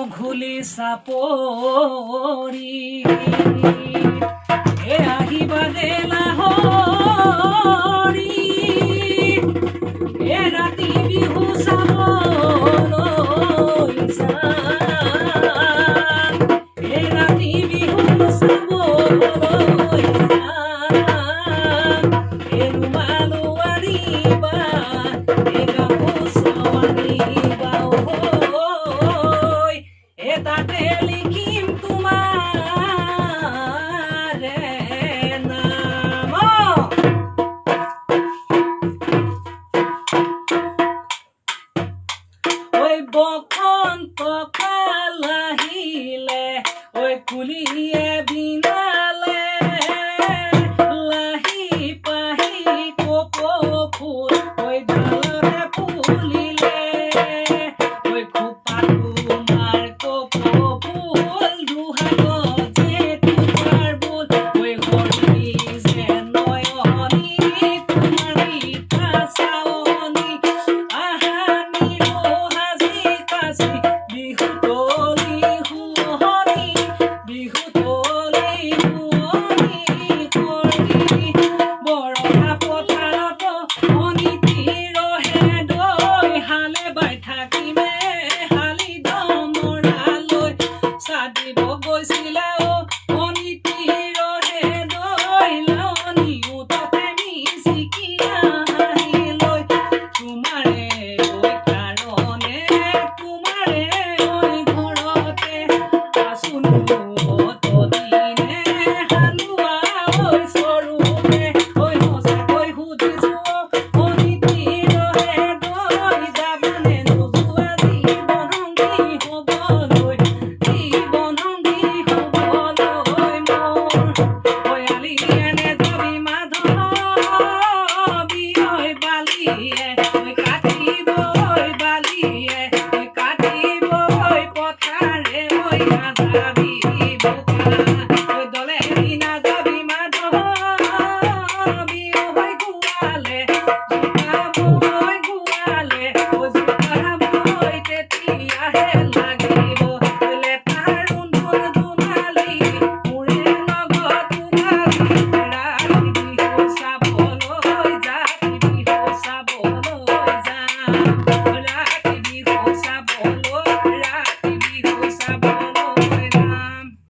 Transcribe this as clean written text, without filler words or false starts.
দীঘলী চাপৰি। এ আহিবা দে লাহৰি, এ ৰাতি বিহু চাবলৈ যাম, এ ৰাতি বিহু চাবলৈ যাম। এ ৰুমালো আনিবা, এ গামোচাও আনিবা ঐ, এ তাতে লিখিম তোমাৰ নাম। ঐ বসন্ত কাল আহিলে, ঐ কুলিয়ে বিনালে, লাহি পাহি কপৌ ফুল ঐ ডালতে ফুলিলে। ঐ খোপা তোমাৰ কপৌ ফুল, দুহাতত যে তোমাৰ বোল, ঐ হৰিণী যে নয়নী, তোমাৰ মিঠা চাৱনি। আহানিলো সাজি কাচি বিহু তলি শুৱনি, বিহু তলি শুৱনি কৰি। বৰষা পথাৰত অনিতি ৰহে দৈ, হালে বাই থাকিমে হালি দমৰালৈ। চাদিব গৈছিলা অ অনিতি ৰহে দৈ, লাৱনি ওঁঠতে মিচিকিয়া হাঁহি লৈ। তোমাৰে ঐ কাৰণে, তোমাৰে ঐ ঘৰতে আছোনো অতদিনে হালোৱা ঐ স্বৰূপে। ঐ সঁচাকৈ সুধিছো অনিতি ৰহে দৈ, যাবানে নোযোৱা জীৱন সংগী হ'বলৈ?